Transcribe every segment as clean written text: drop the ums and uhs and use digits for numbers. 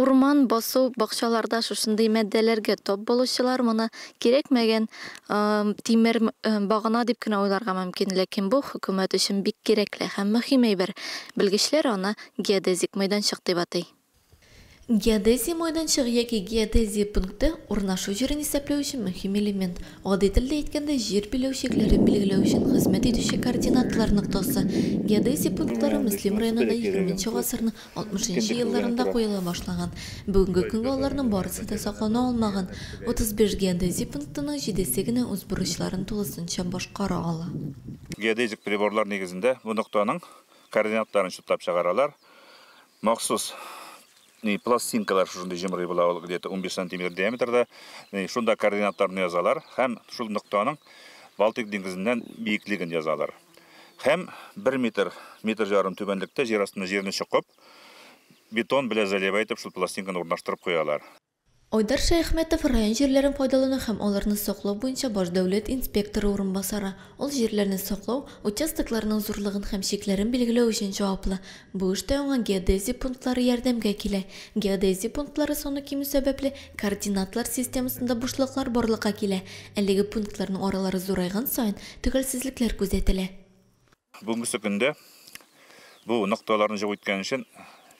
Урман, басу, бакчаларда шушындый матдәләргә тап булучылар моны кирәкмәгән тимер багана дип кенә уйларга мөмкин, ләкин бу хөкүмәт өчен бик кирәкле һәм мөһим әйбер. Белгечләр аны геодезик мәйданчык дип атый. Геодезия майданчыгы яки геодезия пункты – урнашу җирен исәпләү өчен мөһим элемент. Гади телдә әйткәндә, җир биләү чикләрен билгеләү өчен хезмәт итүче координаталар ноктасы. Геодезия пунктлары Мөслим районында 20 гасырның 60 нчы елларында куела башлаган. Бүгенге көнгә аларның барысы да саклана алмаган. 35 геодезия пунктының җидесе генә үз бурычларын тулысынча башкара ала. Геодезик приборлар нигезендә бу ноктаның координатларын чутлап чыгаралар. Махсус пластинкалар шушындый җомрый була, ул где-то 15 сантиметр диаметрда. Шунда координатларны язалар һәм шул ноктаның Балтик диңгезеннән биеклеген язалар. Һәм 1 метр, метр ярым түбәнлектә җир астында җирне чокып, бетон белән заливать итеп шул пластинканы урнаштырып куялар. Айдар Шәяхмәтов район җирләрен файдалану һәм аларны саклау буенча баш дәүләт инспекторы урынбасары. Ул җирләрне саклау, участокларның зурлыгын һәм чикләрен билгеләү өчен җаваплы. Бу эштә аңа геодезия пунктлары ярдәмгә килә. Геодезия пунктлары саны кимү сәбәпле, координатлар системасында бушлыклар барлыкка килә. Әлеге пунктларның аралары зурайган саен, төгәлсезлекләр күзәтелә. Бүгенге көндә бу нокталарны юк иткән өчен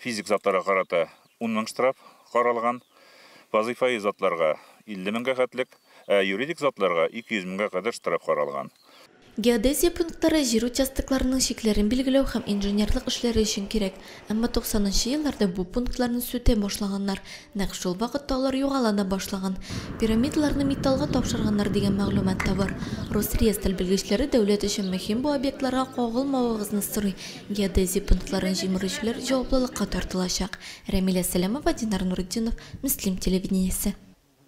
физик затларга карата 10 мең штраф каралган. Вазифаи затларга 50 меңгә хәтлек, ә юридик затларга 200 меңгә кадәр штраф каралган. Геодезия пунктлары җир участокларының чикләрен билгеләү һәм инженерлык эшләре өчен кирәк. Әмма 90 елларда бу пунктларны сүтә башлаганнар. Нәкъ шул вакытта алар югала да башлаган. Пирамидаларны металлга тапшырганнар дигән мәгълүмат та бар. Росреестр белгечләре дәүләт өчен мөһим бу объектларга кагылмавыгызны сорый. Геодезия пунктларын җимерүчеләр җаваплылыкка тартылачак. Рәмилә Сәләмова, Динар Нуретдинов, Мөслим телевидениесе.